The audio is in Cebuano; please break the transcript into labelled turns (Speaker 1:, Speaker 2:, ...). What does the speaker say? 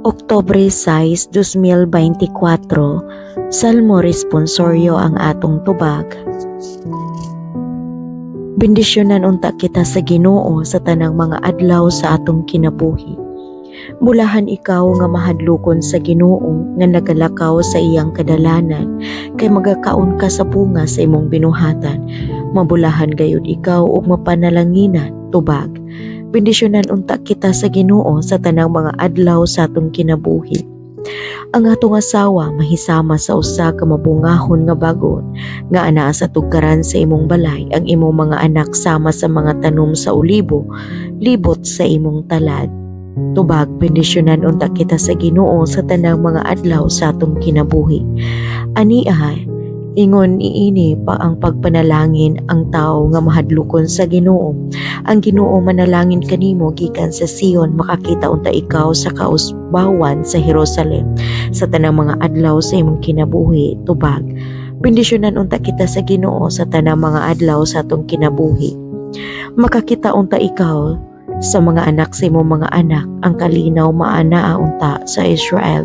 Speaker 1: Oktubre 6, 2024, Salmo responsoryo ang atong tubag. Bendisyonan unta kita sa Ginoo sa tanang mga adlaw sa atong kinabuhi. Bulahan ikaw nga mahadlokon sa Ginoo, nga nagalakaw sa iyang kadalanan, kay magakaon ka sa bunga sa imong binuhatan. Mabulahan gayud ikaw ug mapanalanginan. Tubag. Bendisyonan unta kita sa Ginoo sa tanang mga adlaw sa atong kinabuhi. Ang atong asawa mahisama sa usa ka mabungahon nga bagon nga anaa sa tugkaran sa imong balay, ang imong mga anak sama sa mga tanom sa olibo libot sa imong talad. Tubag. Bendisyonan unta kita sa Ginoo sa tanang mga adlaw sa atong kinabuhi. Ania, ingon niini pa ang pagpanalangin ang tao nga mahadlokon sa Ginoo. Ang Ginoo manalangin kanimo gikan sa Sion, makakita unta ikaw sa kausbawan sa Jerusalem sa tanang mga adlaw sa imong kinabuhi. Tubag. Bendisyonan unta kita sa Ginoo sa tanang mga adlaw sa atong kinabuhi. Makakita unta ikaw sa mga anak sa imong mga anak, ang kalinaw maanaa unta sa Israel.